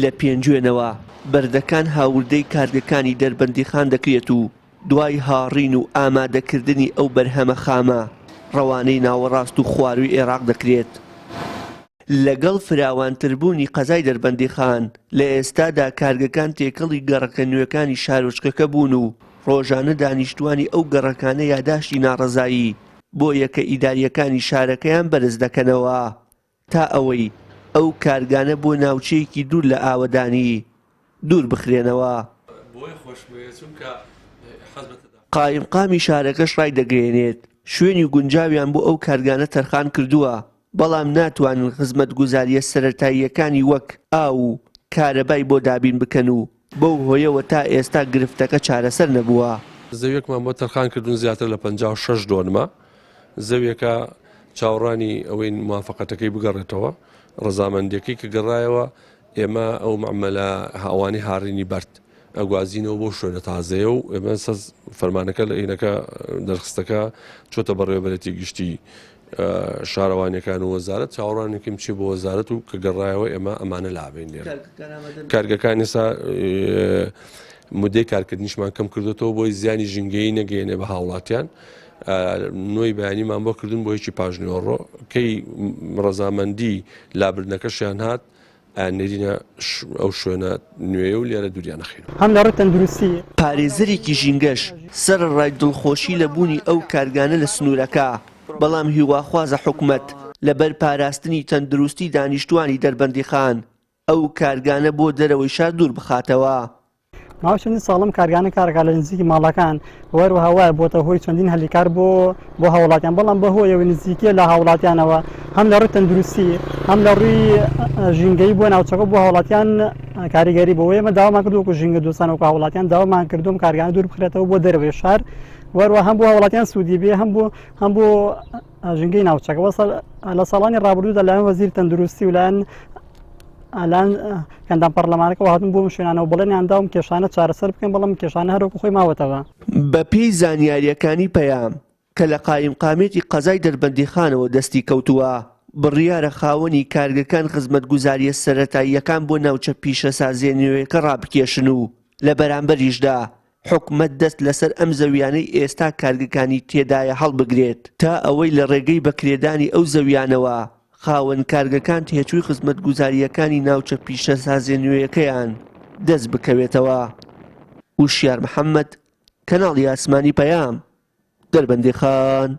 لە پێنجوێنەوە بەردەکان هاوردەی کارگەکانی دەربەندیخان دەکرێت و دوای هاڕین و ئامادەکردنی ئەو بەرهەمە خامە ڕەوانەی ناوەڕاست و خوارووی عێراق دەکرێت. لەگەڵ فراوانتربوونی قەزای دەربەندیخان، لە ئێستادا کارگەکان تێکەڵی گەڕەکە نوێکانی شارۆچکەکە بوون و ڕۆژانە دانیشتووانی ئەو گەڕەکانە یاداشتی ناڕەزایی بۆ یەکە ئیدارییەکانی شارەکەیان بەرز دەکەنەوە تا ئەوەی ئەو کارگانە بۆ ناوچەیەکی دوور لە ئاوەدانی دوور بخرێنەوە. قایمقامی شارەکەش ڕایدەگەیەنێت، شوێنی گونجاویان بۆ ئەو کارگانە تەرخان کردووە، بەڵام ناتوانن خزمەتگوزارییە سەرەتاییەکانی وەک ئاو و کارەبای بۆ دابین بکەن و بەو هۆیەوە تا ئێستا گرفتەکە چارەسەر نەبووە. زەویەکمان بۆ تەرخان کردوون زیاتر لە 56 دۆنمە زەویەکە، چاوەڕوانی ئەوەین موافەقەتەکەی بگەڕێتەوە، ڕەزامەندیەکەی کە گەڕایەوە ئێمە ئەو مەعمەلە ئەوانەی هاڕینی بەرد ئەگوازینەوە بۆ شوێنە تازەیە و ئێمە سەز فەرمانەکە لە ئینەکە دەرخستەکە چۆتە بەڕێوەبەرێتی گشتی شارەوانیەکان و وەزارەت چاوەڕوانێکم چی بۆ وەزارەت و کە گەڕایەوە ئێمە ئەمانە لابین لێرە کارگەکان ئێستا مدەی کارکردنیشمان کەم کردوێتەوە بۆی زیانی ژینگەیی نەگەیەنێ بە هاوڵاتیان نۆی بەیانیمان بۆ کردن بۆ یەکی پاژنیوەڕۆ کەی ڕەزامەندی لابردنەکەشیان هات ئەیاننێرینە ئەو شوێنە نوێیە و لێرە دووریان ئەخەینەوە. هەم لە ڕووی تەندروستی. پارێزەرێکی ژینگەش سەرەڕای دڵخۆشی لە بوونی ئەو کارگانە لە سنوورەکە، بەڵام هیواخوازە حکومەت لەبەر پاراستنی تەندروستی دانیشتووانی دەربەندیخان ئەو کارگانە بۆ دەرەوەی شار دوور بخاتەوە. ماوەی چەندین ساڵە ئەم کارگانە کارەکات لە نزیکی ماڵەکان و هەروەها وایە بۆتە هۆی چەندین هەلی کار بۆ بۆ هاوڵاتیان بەڵام بە هۆیەوە نزیکیە لە هاوڵاتیانەوە هەم لە ڕووی تەندروستی هەم لە ڕووی ژینگەی بۆ ناوچەکە بۆ هاوڵاتیان کاریگەری بۆ ئێمە داوامان کردو وەکو ژینگە دۆستان وەکو هاوڵاتیان داوامان کردوم کارگانە دوور بخرێتەوە بۆ دەرەوەی شار وەروە هەم بۆ هاوڵاتیان سوودی بێ هەم بۆ هەم بۆ ژینگەی ناوچەکە وەسە لە ساڵانی ڕابردوودا لایەن وەزیر تەندروستی و لایەن ئالان ئەندام پەرلەمانەکەەوە هاتن بۆ شوێنانەوە بەڵێنیان داوم کێشانە چارەسەر بکەن بەڵام کێشانە هەروەکو خۆی ماوەتەوە. بەپێی زانیارییەکانی پەیام کە لە قایمقامیەتی قەزای دەربەندیخانەوە دەستی کەوتووە، بڕیارە خاوەنی کارگەکان خزمەتگوزارییە سەرەتاییەکان بۆ ناوچە پیشەسازییە نوێیەکە ڕابکێشن و لە بەرامبەریشدا حکومەت دەست لەسەر ئەم زەویانەی ئێستا کارگەکانی تێدایە هەڵبگرێت تا ئەوەی لە ڕێگەی بەکرێدانی ئەو زەویانەوە خاوەن کارگەکان تێچووی خزمەتگوزارییەکانی ناوچە پیشەسازیە نوێیەکەیان دەست بکەوێتەوە. وشیار محەمەد، کەناڵی ئاسمانی پەیام، دەربەندیخان.